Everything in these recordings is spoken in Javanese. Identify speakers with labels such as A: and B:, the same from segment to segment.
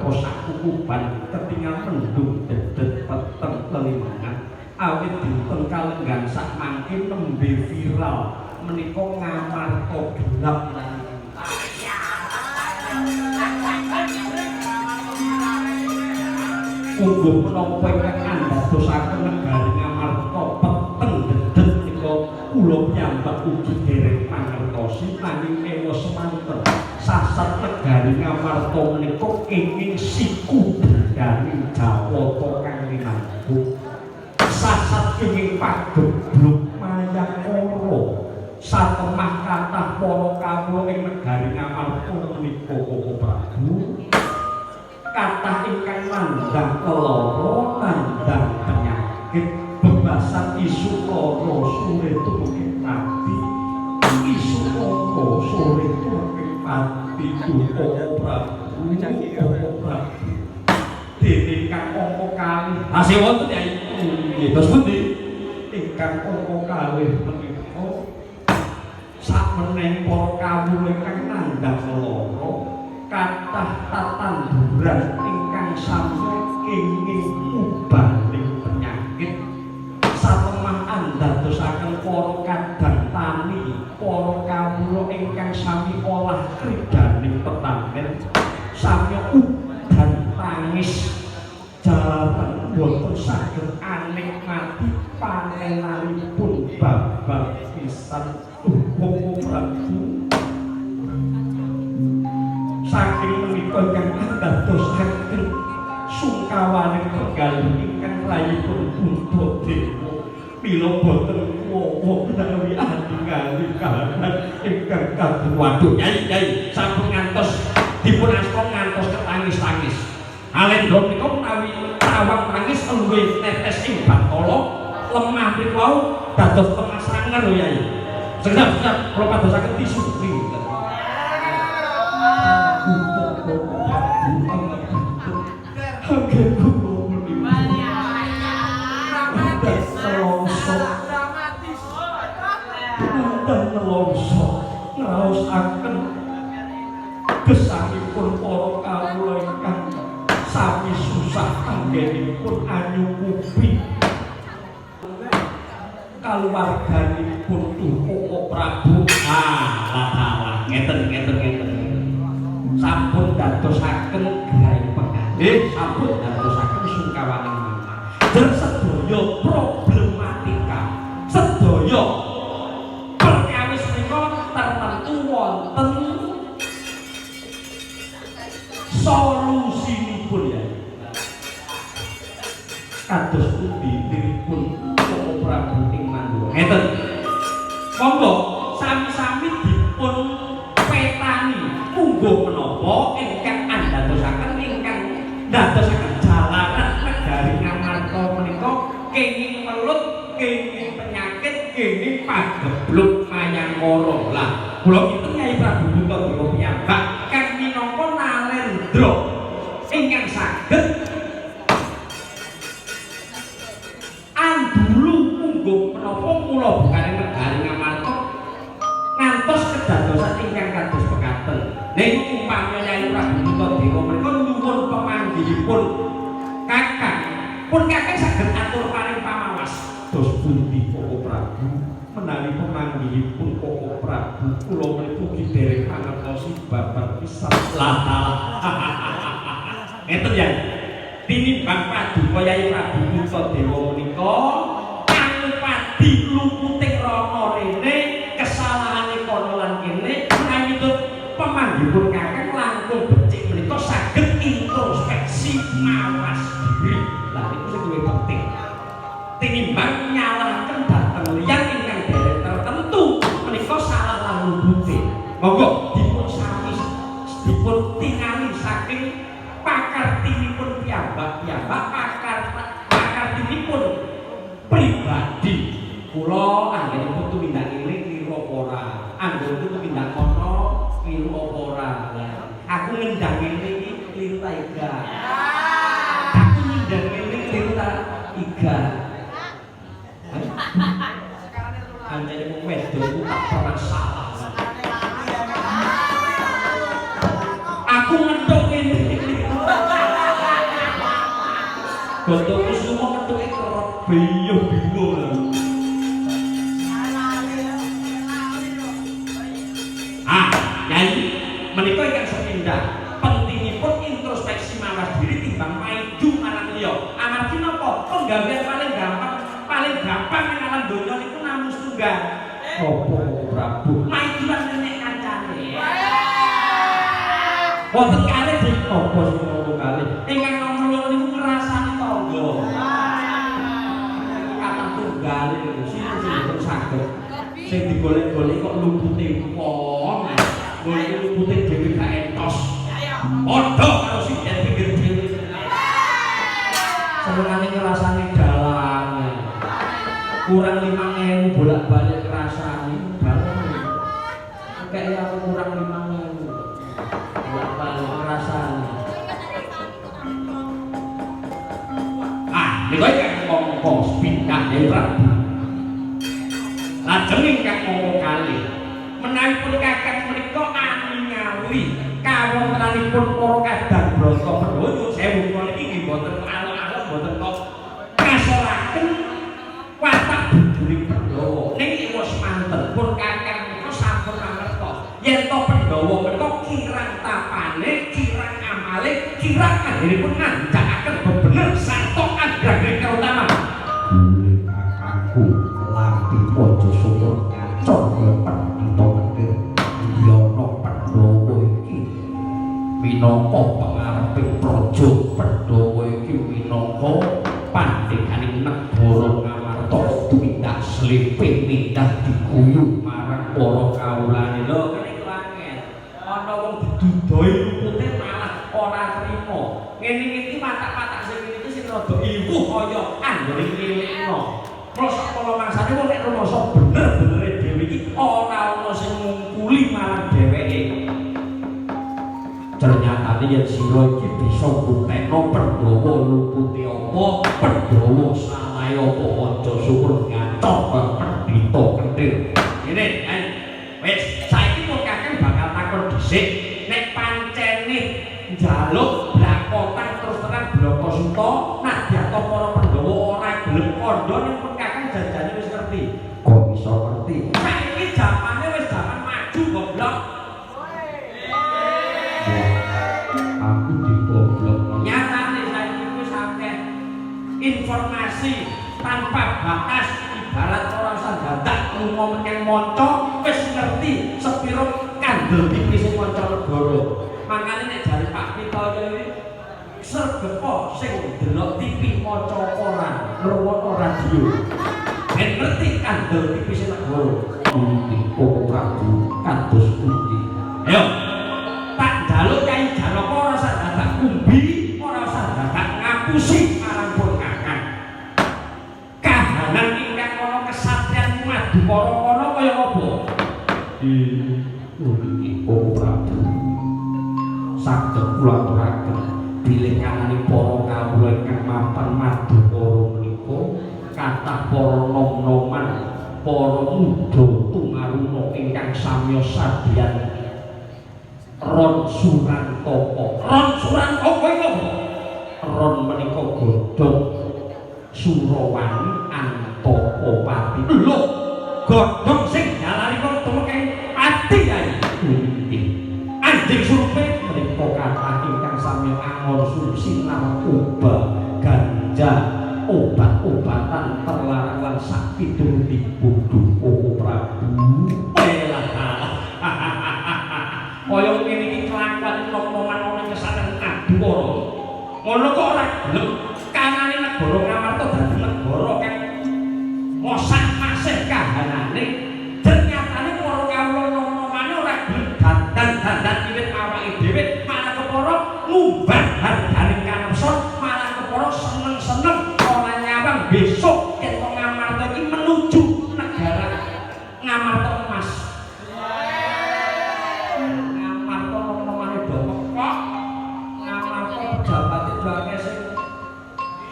A: Ngamarta sakukuban ketingal mendung dedet peteng lelimengan awit dinten kalenggan sak mangke nembe viral menika Ngamarta gelap lan. Ungguh menapa ingkang andadosaken negari Ngamarta peteng dedet menika kula piyambak ugi dereng mangertosi, nanging ewa semanten sasat negari Ngamarta menika kenging siku bendaning Jawata kang linambuh, sasat kenging pagebluk Mayangkara. Satemah kathah para kawula ing negari Ngamarta menika Koko Prabu kathah ingkang nandhang lelara, nandhang penyakit, bebasan isuk lara sore tumengking pati, isuk lara sore tumengking pati. Duh Koko Prabu, Koko Prabu, dene ingkang angka kalih hasil wonten ya nggih terus pundi ingkang angka kalih menika sakmeneng para kawula ingkang nandhang lara kathah tatanduran ingkang samya kenging ubaning penyakit. Satemah andadosaken para kadang tani, para kawula ingkang sami olah kridaning tetanen samya udan tangis jalaran boten saged anikmati panenanipun babar pisan. Koko Prabu, saking menika ingkang andadosaken sungkawaning penggalih ingkang rayipun Puntadewa, mila boten kuwawa menawi aningali kahanan ingkang kados. Waduh Yai, Yai sampun ngantos dipun asta ngantos ketangis-tangis. Alendra menika menawi tawang tangis luwih netes ing Bathara, lemah mriku wau dados lemah sangar lho Yai. Sekedap, sekedap kula padosaken tisu niki. Nelongso ngraosaken gesangipun para kawula ingkang sami susah anggenipun anyukupi kaluwarganipun. Duh Koko Prabu, ah lah ngeten ngeten ngeten sampun dadosaken gerahing penggalih, sampun dadosaken sungkawaning manah. Dan sedaya problematika, sedaya perkawis menika tertentu wonten solusinipun ya. Kados pundi liripun Koko Prabu ing Mandura? Ngeten. Monggo sami-sami dipun petani mungguh menapa ingkang andadosaken ingkang ndadosaken jalaran negari Ngamarta menika kenging melut, kenging penyakit, kenging pagebluk Mayangkara. Lah, kula kinten Kyai Prabu Puntadewa piyambak kang minangka nalendra ingkang saged andulu mungguh menapa mula bukane negari Ngamarta ngantos kedadosan ingkang kados pekaten. Ning umpami Kyai Prabu Puntadewa menika nyuwun pemanggihipun Kakang, pun Kakang saged atur paring pamawas. Dos pundi Koko Prabu menawi pemanggihipun Koko Prabu kula menika ugi dereng mangertosi babar pisan. Lah ngeten ya. Tinimbang paduka Kyai Prabu Puntadewa menika angupadi luputing rana rene kesalahane kono lan kene, menawi pemanggihipun Kakang langkung becik menika saged introspeksi mawas diri. Lah niku sing luwih penting. Tinimbang nyalahaken dhateng liyan ingkang dereng tertentu menika salah lan lupute. Monggo dipun sami dipun tingali saking pakartinipun piyambak-piyambak, pakartinipun pribadi. Kula anggenipun tumindak ngene kliru apa ora? Anggonku tumindak kono kliru apa ora? Lah, aku ngendang ngene iki kliru ta iga? Aku nyindang ngene kliru ta iga? Anjene wong wedok iku tak pernah salah. Aku ngentung ngene kliru. Gondokusumo kethuke kerep biyuh bingung. Ah, Yai, menika ingkang sepindah pentingipun introspeksi mawas diri timbang maidu marang liya. Amargi napa? Penggawean paling gampang ing alam donya niku namung setunggal. Apa, Prabu? Maidu lan nenek kancane. Wonten kalih dik napa sing nopo kalih? Ingkang nomor loro niku ngrasani tangga. Kathah tunggale lho, sinten sing mboten saged. Sing digolek-golek kok lupute wong. Golek lupute dhewe gak entos. Padha karo sinden pinggir dhewe. Senengane ngrasani dalange. Kurang 5.000 bolak-balik ngrasani dalange. Kayak aku kurang 5.000. Bolak-balik ngrasani. Ah, niku ingkang mongko sepindah ya Prabu. Lajeng ingkang mongko kalih menawi pun kakang menika aningali kawontenanipun para kadang brata Pandhawa nyuwun sewu kula niki nggih mboten alok-alok mboten kok ngasoraken watak bujuring Pandhawa. Ning ewa semanten pun kakang menika sampun mangertos yen to Pandhawa menika kirang tapane, kirang amale, kirang anggenipun ngandhakaken bebener sarta anggrahing kautaman.
B: Gule kakangku lampi aja syukur ngacor kaya pendhita kenthir. Ndiyana Pandhawa iki minangka pangareping praja. Pandhawa iki minangka pandhekaning negara Ngamarta tumindak slipe mindah diguyu
A: marang para kawulane. Lho kene iku angel. Ana wong didudoi lupute malah ora trima. Ngene iki watak-watak sing ngene iki sing rada iwuh kaya anggone ngelingno. Mula sakmana mangsane wong nek rumangsa bener-benere dhewe iki ora ana sing ngungkuli marang dheweke. Ternyatane yen sira iki bisa mbuktekno Pandhawa lupute apa, Pandhawa salahe apa, aja syukur ngacor kaya pendhita kenthir. Ngene, ayo. Wis, saiki pun kakang bakal takon dhisik nek pancene njaluk blakotan terus terang blaka suta nadyan to para Pandhawa ora gelem kandha ning pun kakang janjane wis ngerti.
B: Kok iso ngerti?
A: Saiki zamane wis zaman maju goblok.
B: Wah, aku digoblok.
A: Nyatane saiki wis akeh informasi tanpa batas, ibarat ora usah dadak lunga menyang manca wis ngerti sepiro kandel TV sing manca negara. Makane nek jare Pak Pitoyo iki sregepo sing ndelok TV, maca koran, ngrungokno radio. Ben ngerti kandel TV sing negara.
B: Pundi Koko Prabu kados pundi?
A: Ayo. Tak njaluk Kyai Janaka ora usah dadak kumbi, ora usah dadak ngapusi marang pun kakang. Kahanan ingkang ana kesatriyan Madukara kana kaya apa?
B: Pundi Koko Prabu saged kula aturaken bilih kanane para kawula ingkang mapan Madukara menika kathah para nom-noman, para muda tumaruna ingkang samya sadyan Ron Surantaka.
A: Ron Surantaka iku apa?
B: Ron menika godhong Surawani Antaka Pati.
A: Lho, godhong sing jalari kok tumekeng pati ae.
B: Inggih.
A: Anjing surupe
B: menika kathah ingkang sami angon sinarkoba, ganja, obat-obatan terlarang lan sakpiturute bodho Koko Prabu.
A: Welah. Kaya ngene iki kelakuan nom-noman ana kesatriyan Madukara. Ngono kok ora gelem kanane negara Ngamarta dadi negara kang mosak masih kahanane. Ternyatane para kawula nom-nomane ora gelem dandan-dandan wiwit awake dhewe, malah kepara ngumbar harganing kaneksan, malah kepara seneng-seneng ora nyawang besok yen Ngamarta iki menuju negara Ngamarta emas. Ngamarta nom-nomane do pekok, Ngamarta pejabate do akeh sing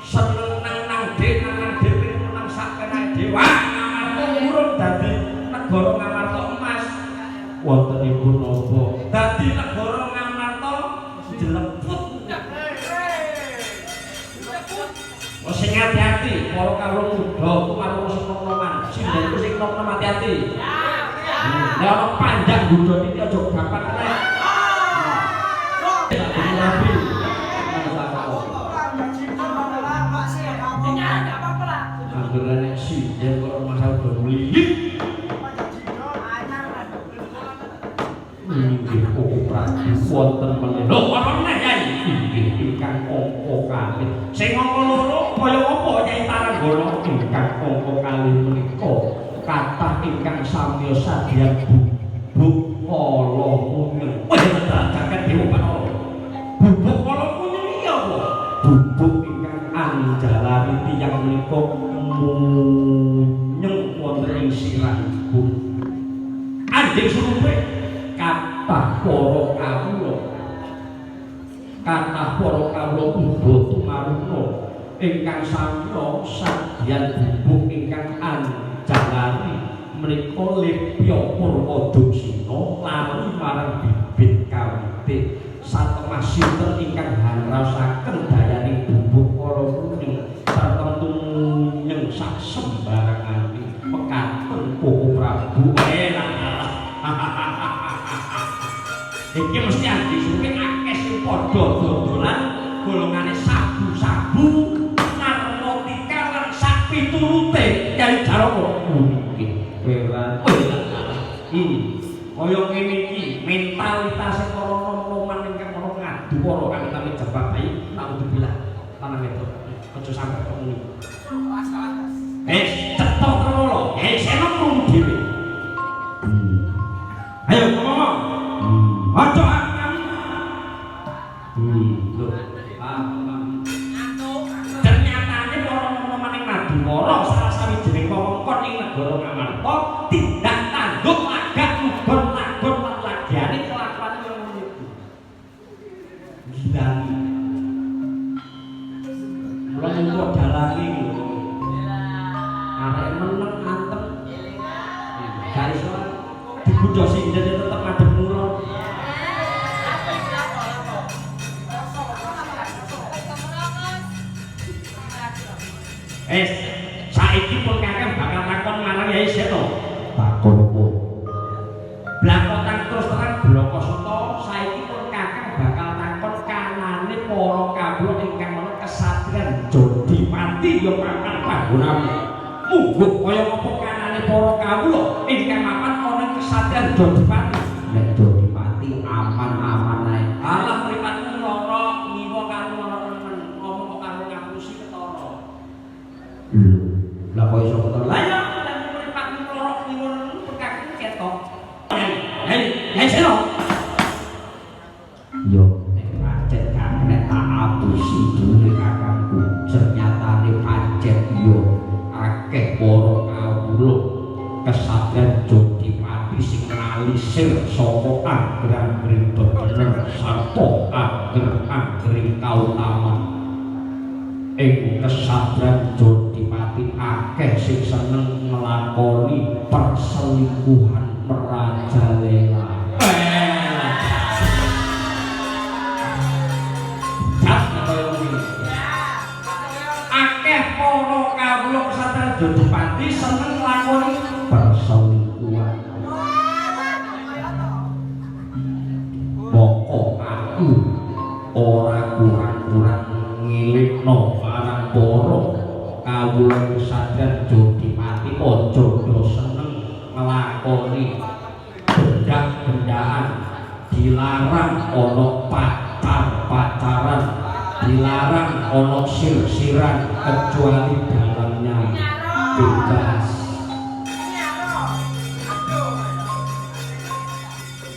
A: seneng nang nang nang nang dhewe menang sak penake dhewe. Wah, Ngamarta urung dadi negara Ngamarta emas.
B: Wontenipun napa?
A: Dadi negara Ngamarta jeleput. Sing ati-ati para kawula muda kumarung sing nom-noman. Sinden ku sing nom-nom ati-ati. Nek ana panjang nggodha titik aja gampang kena. Tak dene rapi. Anggere nek sinden kok masa udah mlilit. Inggih Koko Prabu wonten meneh. Lho ana meneh Yai. Inggih ingkang angka kalih. Sing angka loro kaya apa Yai Taranggana? Ingkang angka kalih menika kathah ingkang samya sadyan bubuk kala munyeng. Wah, jagat dewa Bathara. Bubuk kala munyeng iki apa? Bubuk ingkang anjalari tiyang menika munyeng wonten ing sirahipun. Anjing surupe kathah para kawula. Kathah para kawula uga tumaruna ingkang samya sadyan bubuk ingkang anjalari menika lepya purwaduksina lari marang bibit kawite. Satemah sinten ingkang hangraosaken dayaning bubuk kala munyeng tartemtu munyeng sak sembarangane. Mekaten Koko Prabu. Enak. Iki mesti anjing surupe akeh sing padha dodolan golongane sabu-sabu, narkotika lan sak piturute. Kyai Jaraka. Nggih, weran. Kaya ngene iki mentalitase para nom-noman ingkang ana ngaduwara kang kami jebak bayi naudzubillah lanang wedok. Aja sampe kok ngene. Wis cetha krana. Seno krungu dhewe. Ayo ngomong. Aja kami. Lho. Ternyatane para nom-noman ing Madukara salah sawijining wewengkon ing negara Ngamarta tindak tanduk lagak mubon lagon lan lagiane kelakuane kaya ngono iku. Gilani. Mula mung dalange iki lho. Arek meneng anteng. Gak iso digodha sinden tetep madhep ngulon. Saiki pun kakang bakal takon marang Yai Seno.
B: Takon apa?
A: Blakotan terus terang Bloko Suta, saiki pun kakang bakal takon kanane para kawula ingkang ana kesatriyan Jodipati ya papan panggonamu. Mungguh kaya apa kanane para kawula ingkang mapan ana ing kesatriyan Jodipati.
B: Nek Jodipati aman-aman ae.
A: Alah mripatmu lara ngiwa karo lara nemen, ngomong kok karo ngapusi ketara.
B: Lho, lah kok iso ketara?
A: Lah ya nek mripatmu lara ngiwa nemen pekaku ketok. Hei, hei Seno.
B: Yo nek pancet gak nek tak apusi dhewe kakangku. Ternyatane pancet yo akeh para kawula kesatriyan Jodipati sing nalisir saka angger-anggering bener sarta angger-anggering kautaman. Ing kesatriyan Jodipati akeh sing seneng nglakoni perselingkuhan merajalela.
A: Jas kaya ngene. Akeh para kawula kesatriyan Jodipati seneng nglakoni
B: perselingkuhan. Moko aku ora kurang-kurang ngilikno marang para kawula kesatriyan Jodipati aja do seneng nglakoni gendak-gendaan, dilarang ana pacar-pacaran, dilarang ana sir-siran kecuali dalamnya bebas.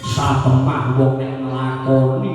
B: Satemah wong nek nglakoni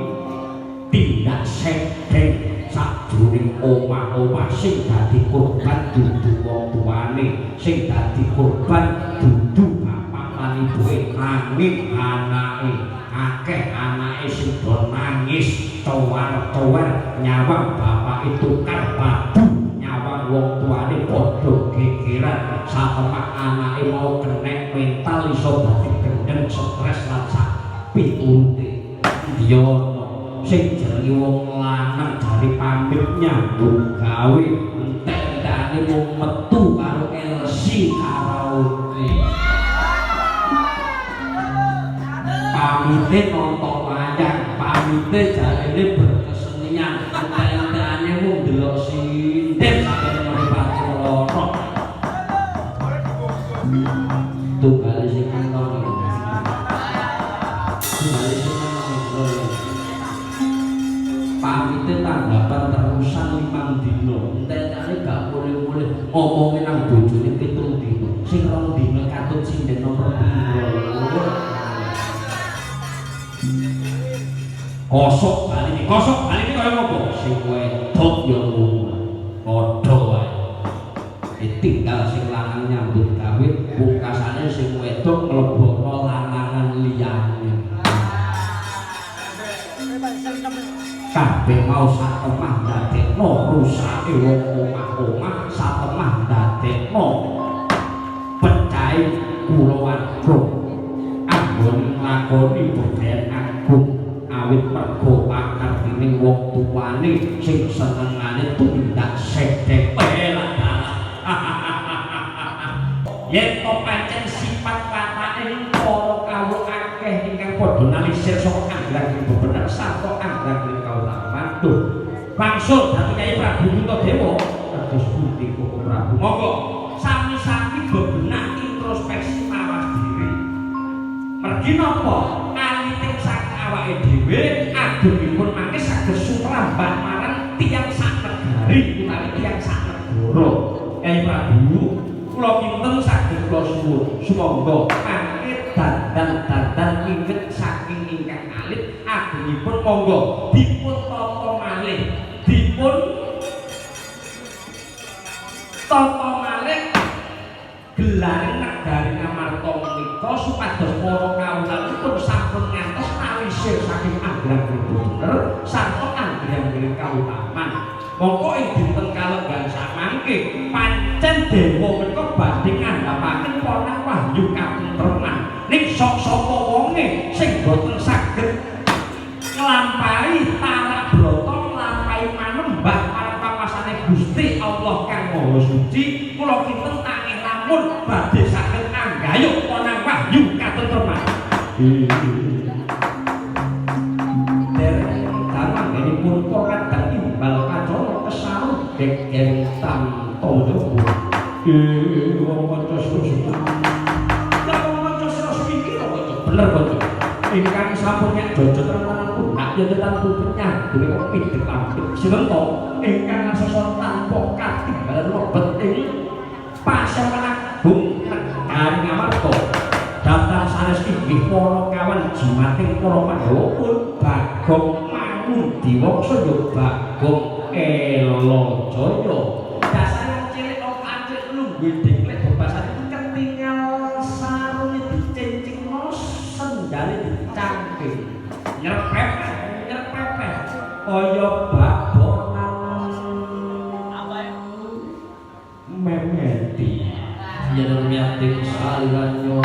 B: tindak sedeng sajroning omah-omah sing dadi korban dudu wong tuane, sing dadi korban dudu bapak lan ibuke, nanging anake. Akeh anake sing do nangis cowar-cowar nyawang bapake tukar padu, nyawang wong tuane padha gegeran. Satemah anake mau kenek mental iso dadi gendeng stres lan sak piturute. Yono sing jenenge wong lanang jare pamit nyambut gawe entek Entek-entekane mung metu karo LC karaoke. Pamite nonton wayang, pamite jarene berkesenian, entek-entekane mung ndelok sinden sampe mripate lara. Tunggale sing nonton iki. Tunggale sing nonton iki. Pamite tanggapan terusan 5 dina. Entek-entekane gak mulih-mulih ngomongin nang bojone 7 dina. Sing 2 dina katut sinden nomor piro. Kosok baline, kosok baline kaya ngopo? Sing wedok ya ngono. Padha wae. Ditinggal sing lanang nyambut gawe, pungkasane sing wedok mlebokno lanangan liyane. Kabeh mau satemah ndadekno rusake wong omah-omah, satemah ndadekno pecahe kulawarga. Anggone nglakoni bebrayan agung awit mergo pakartine wong tuane sing senengane tumindak sedek. Yen to pancen sifat watake para kawula akeh ingkang padha nalisir saka anggrang bebener sarta anggrang kautaman. Duh, wangsul dhateng Kyai Prabu Puntadewa kados pundi Koko Prabu? Monggo sami-sami bebenah introspeksi mawas diri. Mergi napa? Aliting saking awake dhewe agengipun mangke saged sumrambah marang tiyang sak negari utawi tiyang sak negara. Kyai Prabu, kula kinten saged kula suwun sumangga mangke dandan-dandan wiwit saking ingkang alit agengipun monggo dipun tata malih, dipun tata malih gelaring negari Ngamarta menika supados para kawulanipun sampun ngantos nalisir saking anggrang bener sarta anggrang kautaman. Mongko ing dinten kalenggan samangke pancen dewa menika badhe ngandhapaken ponang wahyu katentreman. Ning sok sapa wonge sing boten saged nglampahi tarak brata, nglampahi manembah marang panguwasane Gusti Allah kang Maha Suci, kula kinten tangih lamun badhe saged anggayuh ponang wahyu katentreman. Dereng damanggenipun kadang imbal kacana kesaru geger tantoyo. Wong kanca sira. Lah wong kanca sira semingkir kanca. Bener kanca. Ingkang sampun nyak jojot tenan pundak yen tenan puputnya dene kok pidek lampit. Sinten to ingkang ngasasa tanpa katinggalan mlebet ing Pasewan Agung Negari Ngamarta. Daftar sanes inggih para kawan jimating para Pandhawa pun Bagong Mangundiwangsa ya Bagong Elajaya. Dasare cilik kok ancik lungguhe dengklek bebasane ketingal sarunge dicencingno sendale dicangking. Nyerpepeh, nyerpepeh kaya babonan memeti.
C: Yen miating saliranyo.